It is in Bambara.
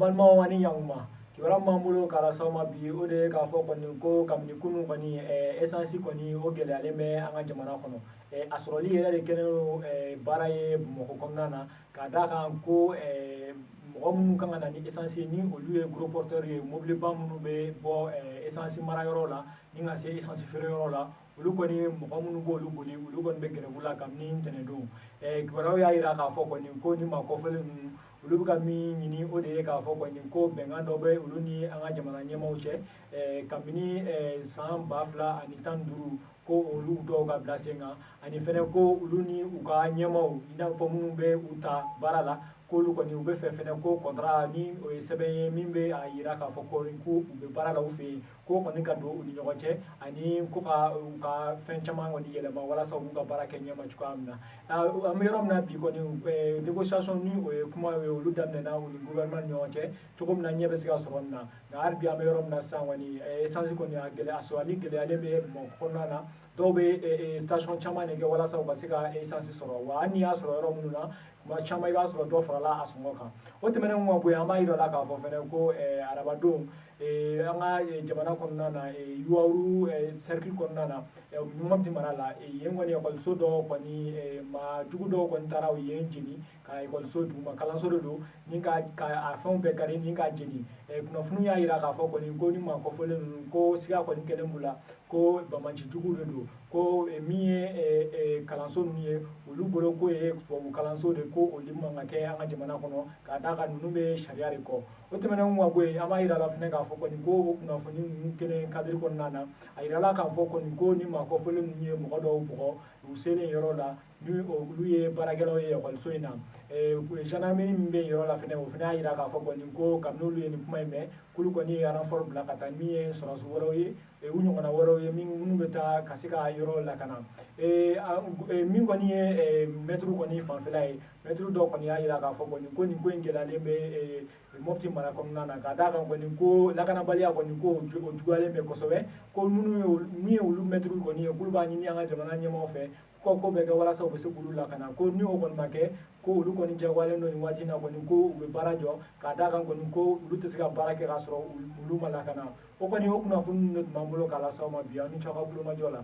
Balimaw, ani ɲankuma. Kibaruya min b'an bolo k'a lase aw ma bi, o de ye k'a fɔ kɔni ko kabini kunun kɔni, essence kɔni, o gɛlɛyalen bɛ an ka jamana kɔnɔ. A sɔrɔli yɛrɛ de kɛlen don baara ye Bamakɔ kɔnɔna na, ka d'a kan ko mɔgɔ minnu kan ka na ni essence ye, ni olu ye gros porteurs ye, mobiliba minnu bɛ bɔ essence marayɔrɔ la ni ka se essence feereyɔrɔ la, olu kɔni, mɔgɔ minnu b'olu boli, olu kɔni bɛ grève la kabini ntɛnɛndon. Kibaruyaw y'a jira k'a fɔ kɔni ko ni maa kɔfɔlen ninnu, olu bɛ ka min ɲini, o de ye k'a fɔ kɔni ko bɛnkan dɔ bɛ olu ni an ka jamana ɲɛmaaw cɛ kabini san 2015, ko olu dɔw ka bila sen kan, ani fɛnɛ ko olu ni u ka ɲɛmaaw, i n'a fɔ minnu bɛ u ta baara la, k'olu kɔni u bɛ fɛ fɛnɛ ko contrat, ni o ye sɛbɛn ye min bɛ a jira k'a fɔ ko u bɛ baara la u fɛ yen, ko kɔni ka don u ni ɲɔgɔn cɛ, ani ko ka u ka fɛn caman kɔni yɛlɛma walasa u k'u ka baara kɛ ɲɛma cogoya min na. An bɛ yɔrɔ min na bi kɔni, négociation, ni o ye kuma ye, olu daminɛna u ni gouvernement ni ɲɔgɔn cɛ cogo min na ɲɛ bɛ se ka sɔrɔ nin na. Nka hali bi, an bɛ yɔrɔ min na sisan kɔni, essence kɔni, a gɛlɛya, a sɔrɔli gɛlɛyalen bɛ Bamakɔ kɔnɔna na. Dɔw bɛ station caman de kɛ walasa u ka se ka essence sɔrɔ. Wa hali n'i y'a sɔrɔ yɔrɔ minnu na, tuma caman i b'a sɔrɔ dɔ farala a sɔngɔ kan. O tɛmɛnen kɔ ka bɔ yen, an b'a yira la k'a fɔ fɛnɛ ko arabadon, an ka jamana kɔnɔna na, Youwarou cercle kɔnɔna na, Mopti mara la yen kɔni, ekɔliso dɔw kɔni, maa jugu dɔw kɔni taara yen jeni ka ekɔliso, duguma kalanso de don, ni ka a fɛnw bɛɛ kari ni ka jeni. Kunnafoni y'a jira k'a fɔ kɔni ko ni maa kɔfɔlen ninnu, ko siga kɔni kɛlen b'u la ko banbaanci juguw de don, ko min ye kalanso ninnu ye, olu bolo ko ye tubabu kalanso de, ko olu man ka kɛ an ka jamana kɔnɔ, ka d'a kan ninnu bɛ sariya de kɔ. O tɛmɛnen ka bɔ yen, an b'a yira la fɛnɛ k'a fɔ kɔni ko o kunnafoni ninnu kelen cadre kɔnɔna na, a yirala k'a fɔ kɔni ko ni maa kɔfɔlen ninnu ye mɔgɔ dɔw bugɔ u selen yɔrɔ la, ni olu ye baarakɛlaw ye ekɔliso in na. Gendarmerie min bɛ yɔrɔ la fɛnɛ, o fɛnɛ y'a yira k'a fɔ kɔni ko kabini olu ye nin kuma in mɛn, k'olu kɔni ye renfort bila ka taa, min ye sɔrɔdasi wɛrɛw ye, u ɲɔgɔnna wɛrɛw ye minnu bɛ taa ka se ka yɔrɔ lakana. Min kɔni ye mɛtiri kɔni fanfɛla ye, mɛtiri dɔw kɔni y'a yira k'a fɔ kɔni ko nin ko in gɛlɛyalen bɛ Mopti mara kɔnɔna na, ka d'a kan kɔni ko lakanabaliya kɔni, ko o juguyalen bɛ kosɛbɛ, ko minnu ye min ye olu mɛtiri kɔni ye, k'olu b'a ɲini an ka jamana ɲɛmaaw fɛ ko ko bɛɛ kɛ walasa u bɛ se k'olu lakana, ko ni o kɔni ma kɛ, ko olu kɔni jagoyalen don nin waati in na kɔni ko u bɛ baara jɔ, ka d'a kan kɔni ko olu tɛ se ka baara kɛ k'a sɔrɔ olu ma lakana. O kɔni, o kunnafoni ninnu de tun b'an bolo k'a lase aw ma bi. Aw ni ce aw ka kulomajɔ la.